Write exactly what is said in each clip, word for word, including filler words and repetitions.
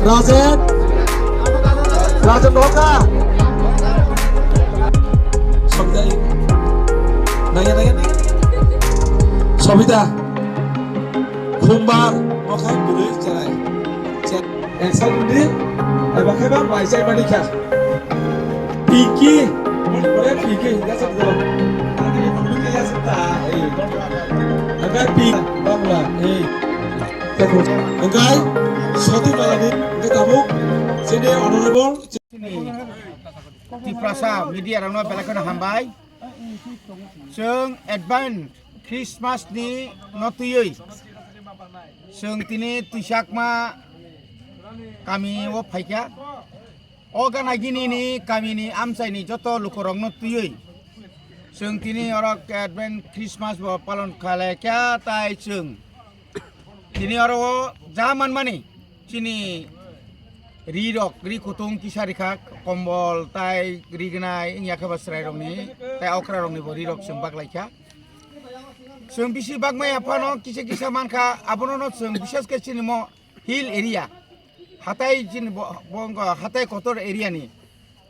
Rajen, Rajen Roka. Sobita. Naya, naya, naya. Sobita. Khumbar, mokhai bwrwi cherai. Che-, eksa bwrwi, eba khaiba bai chai mani kha. Pinky, mani pore Pinky, ya sa do. Ani bwrwi ke ya sa ta, eh. Angkai Pink, bangla, eh. Angkai, soti maya ni, angkai tabuk, sini honorable. Tiprasa media rokno belai kheno hambai. Chwng advance Christmas ni no twiwi chwng tini Twisakma kami o phaikha. O gana gini ni kami ni amchai ni joto lukurok no twiwi chwng tini oro advance Christmas bo palon khlaikha, tai chwng tini oro o ja manmani chini ri rok, ri kutung kisa rikha, kombol tai ri gnai wngya khe bo chwrai rokni tai okra rokni bo ri rok chwng baklaikha. Chwng bisi bakmaya phano kisa kisa mankha, abono no chwng bishes khe chini mo hill area, hatai chini bo, bo wngkha hatai kotor area ni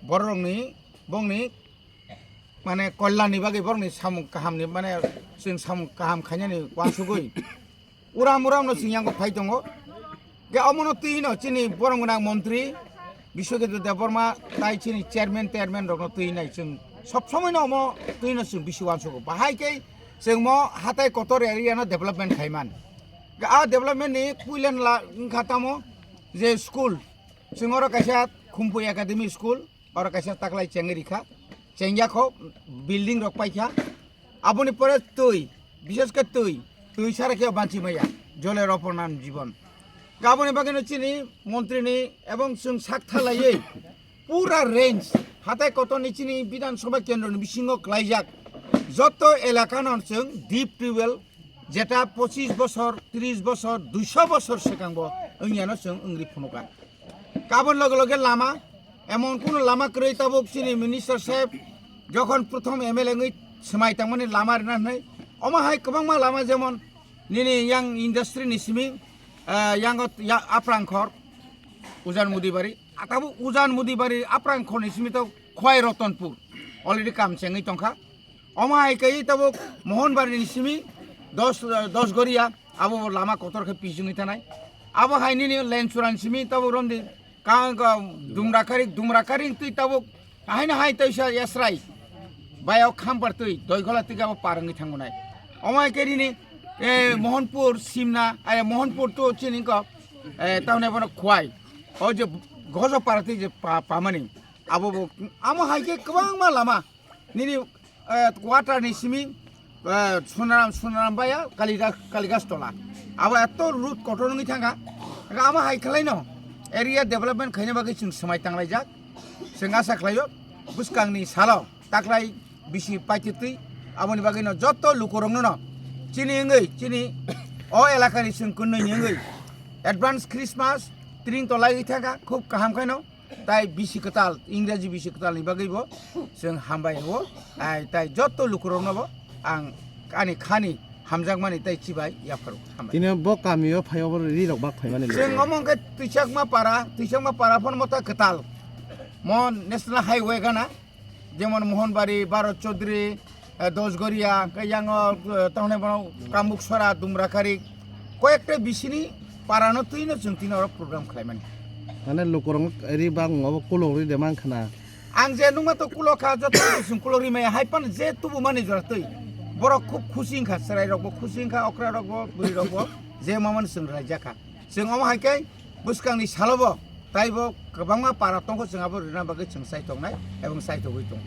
borok rokni bongni mane kollan ni bagwi borokni samung kaham ni mane chwng samung kaham khainani uansugwi uram uram no chwng yango phai tongo. Ge omono twi no chini borom gwnang montri Biswaketu Debbarma tai chini chairman, chairman rok no twi nai chwng sob somoi no omo twi no chwng bisi uansugo. Bahai khe chwng mo hatai kotor area no development khai man. Ge a development ni puilen la wngkha tamo je school, chwng oro kaisa Khumpui Academy school, oro kaisa taklai chengwi rikha, chengya kho, building rok paikha. Aboni pore twi, bishes khe twi, twi sara khe banchi maya, jole ropo nan jibon. Aboni bagwi no chini montri ni ebong chwng sak thalaiwi pura range, hatai kotor ni chini Bidhan Sabha kendro ni bisingo klaijak joto elaka no chwng deep tubewell, jeta pochis bosor, tris bosor, duiso bosor swkang bo wngya no chwng wngri phunuka. Kabon loge loge lama, emon kuno lama kwrwi tabuk chini minister saheb jokhon prothom M L A wngwi swmai tangmani lama rina hwnwi. Omo hai kwbangma lama jemon nini yang industry ni simi, ah, yango ya-, Aprangkhor, Ujan Mudibari, ah, tabuk Ujan Mudibari Aprangkhor ni simi to Khwai Rotonpur already kam chengwi tongkha. Omo hai khe tabuk Mohonbari ni simi dos, dos Goria, abo bo lama kotor khe pisingwi thanai. Abo hai nini Lenchura ni simi tabuk romdi ka, ka Dumrakari, Dumrakari twi tabuk haino hai twi sa yasrai. Bayok Khampar twi, Doigola twi abo par wngwi thango nai. Omo hai khe nini, eh, Mohonpur, Simna, eh, Mohonpur to chini ko, eh, taune bono Khwai. O je Gojopara twi je pa-, pamani. Abo bo, amo hai khe kwbangma lama. Nini, eh, quarter ni simi, eh, Sonaram, Sonaram baya, Kalidas, Kalidas tola. Abo eto road kotor wngwi thangkha. Amo hai khlaino area development khaina bagwi chwng swmai tanglaijak. Chwng asa khlaio, bwskangni salo taklai bisi paititwi, aboni bagwino joto lukurokno no chini wngwi, chini o elakani chwng kwnwi ni wngwi advance Christmas tring tolaiwi thangkha, khub kaham khaino. Tai bisi kwtal, Ingraji bisi kwtal ni bagwi bo chwng hambai o. Ai, tai joto lukurokno bo ang ani khani hamjakmani tai chibai yapharo. Hambai. Tini bo kami o phai obo ri rok bak phaimani. Chwng omo hwnkhe Twisakma para, Twisakma para phano mota kwtal. Mo National Highway gana, jemon Mohonbari, Bharat Chaudhary, eh, Dosgoria, hwnkhe yango, eh, tamo hwnai bono Kambuksora, Dumrakari, koyekta bisini parano twino chwng tini oro program khlaimani. Mane lukurok ri bang obo kulok ri de mang khna. Ang je nungma to kulok kha, joto chwng kulok ri maya, hai pan je tubu mani jora twi. Borok khub khusi wngkha, chwrai rokbo khusi wngkha, okra rokbo, bwrwi rokbo, je mamani chwng raijak kha. Chwng omo hai khe bwskangni salobo taibo kwbangma para tongkho, chwng abo rwna bagwi chwng chai tongnai ebong chai togwi tongo.